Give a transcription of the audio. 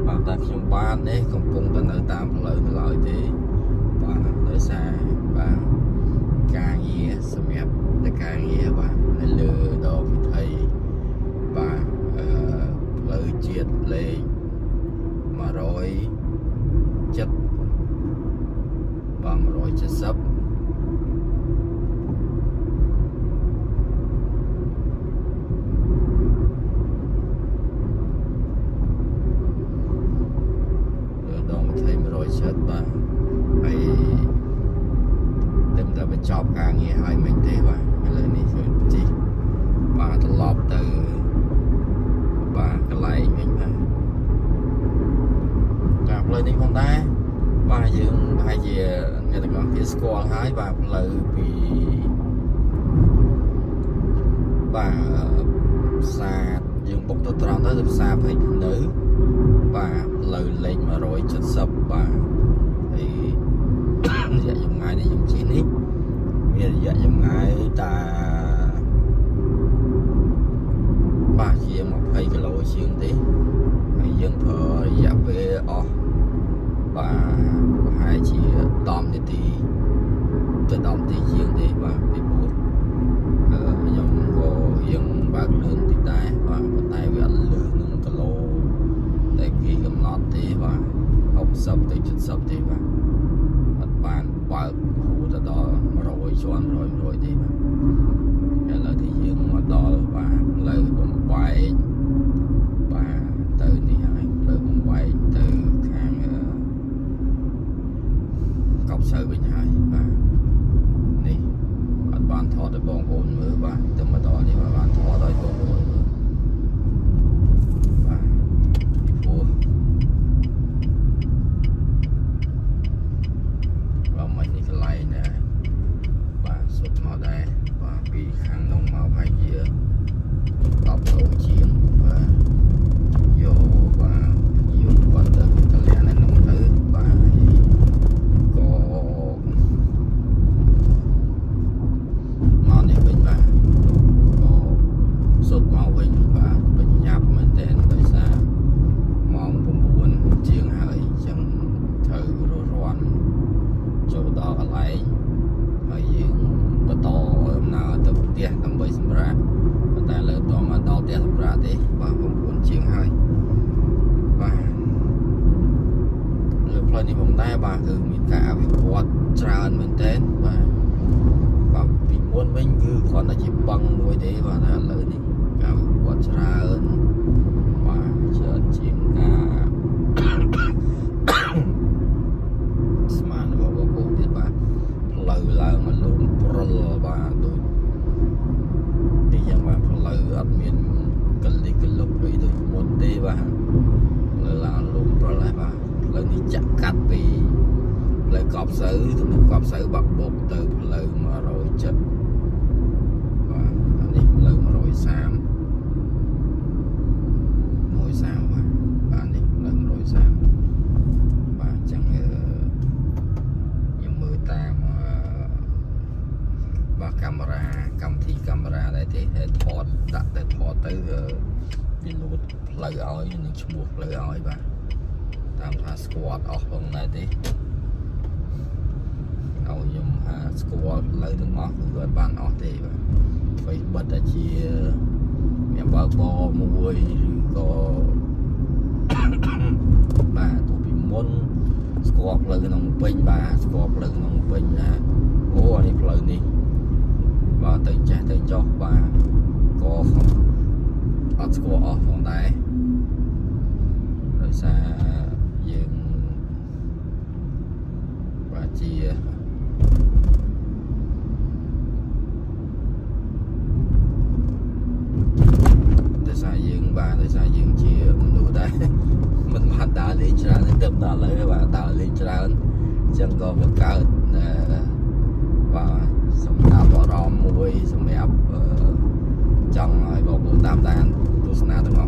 បាទតែខ្ញុំបាននេះកំពុងតែនៅតាមផ្លូវនៅឡើយទេបាទដោយសារបាទការងារសម្រាប់តែការងារបាទនៅលើដងវិថីបាទអឺផ្លូវជាតិលេខ170បាទ170 លើដងវិថី170បាទហើយតែតែបញ្ចប់ការងារហើយមិនទេបាទឥឡូវនេះគឺជិះបាទត្រឡប់ទៅបាទកន្លែងវិញបាទចាផ្លូវនេះផងដែរបាទយើងប្រហែលជាអ្នកទាំងអស់គ្នាស្គាល់ហើយបាទផ្លូវពីបាទផ្សារយើងបុកទៅត្រង់ទៅផ្សារព្រៃភ្នៅ បាទផ្លូវលេខ170បាទហើយ រយៈចម្ងាយនេះខ្ញុំជិះនេះមានរយៈចម្ងាយតាបាទជាង20គីឡូជាងទេហើយយើងប្រើរយៈពេលអស់បាទប្រហែលជា10នាទីទៅ10នាទីជាងទេបាទពីព្រោះអឺខ្ញុំក៏រៀងបើកលឿនតិចដែរបាទប៉ុន្តែវាអត់លឿននឹងគីឡូ តែគេកំណត់ទេបាទ60ទៅ70ទេបាទអត់បានបើកហួទៅដល់100ជាន់100 100ទេបាទឥឡូវទីយើងមកដល់បាទផ្លូវបំបែកបាទទៅនេះហើយផ្លូវបំបែកទៅខាងអឺកប់ស្រូវវិញហើយបាទនេះអត់បានថតឲ្យបងប្អូនមើលបាទទៅមកដល់នេះបានថតឲ្យបងប្អូនមើលបាទ ពីព្រោះបាទមិញនេះកន្លែងណាបាទសុទ្ធមកដែរបាទពីខាងនោះមកប្រហែលជា10គីឡូជាងបាទយកបាទយកគាត់ទៅតម្លាក់នៅនោះទៅបាទក៏មកនេះវិញបាទក៏សុទ្ធមកវិញបាទបញ្ញាប់មែនតើដោយសារ ម៉ោង9ជាងហើយអញ្ចឹងត្រូវរស់រាន់ចូលដល់កន្លែងហើយយើងបន្តដំណើរទៅផ្ទះដើម្បីសម្រាកប៉ុន្តែលើតមកដល់ផ្ទះសម្រាកទេបាទ9ជាងហើយបាទលើផ្លូវនេះផងដែរបាទគឺមានការអភិវឌ្ឍច្រើនមែនទែនបាទបាទពីមុនវិញគឺគ្រាន់តែជាបឹងមួយទេបាទតែឥឡូវនេះការអភិវឌ្ឍច្រើន បាទច្រើនជាងការ ស្មានរបស់បងប្អូនទៀតបាទផ្លូវឡើងមកលូនព្រុលបាទដូចនេះយ៉ាងបាទផ្លូវអត់មានកលិកលុកអីដូចមុនទេបាទផ្លូវឡើងលូនព្រុលហើយបាទផ្លូវនេះចាក់កាត់ពីផ្លូវកប់ស្រូវទំនប់កប់ស្រូវបាក់បុកទៅផ្លូវ170បាទអានេះផ្លូវ130 130បាទបាទនេះផ្លូវ130បាទអញ្ចឹងអឺខ្ញុំមើលតាមអឺបាទកាមេរ៉ាកម្មវិធីកាមេរ៉ាដែរទេតែថតដាក់តែថតទៅអឺវាលូតផ្លូវឲ្យនឹងឈ្មោះផ្លូវឲ្យបាទតាមថាស្គាល់អស់ផងដែរទេឲ្យខ្ញុំថាស្គាល់ផ្លូវទាំងអស់គឺអត់បានអស់ទេបាទ Facebook តែជាអ្នកបើកបរមួយឬក៏ បាទទោះពីមុនស្គាល់ផ្លូវក្នុងពេញបាទស្គាល់ផ្លូវក្នុងពេញណាអូអានេះផ្លូវនេះបាទទៅចេះទៅចុះបាទក៏អត់ស្គាល់អស់ផងដែរដោយសារយើងបាទជា ដោយសារយើងបាទដោយសារយើងជាមនុស្សដែរ មិនបានដើរលេងច្រើនទេទៅដល់ឥឡូវបាទដើរលេងច្រើនអញ្ចឹងក៏បង្កើតអឺបាទសម្រាប់អារម្មណ៍មួយសម្រាប់អឺចង់ឲ្យបងប្អូនតាមដានទស្សនាទាំងអស់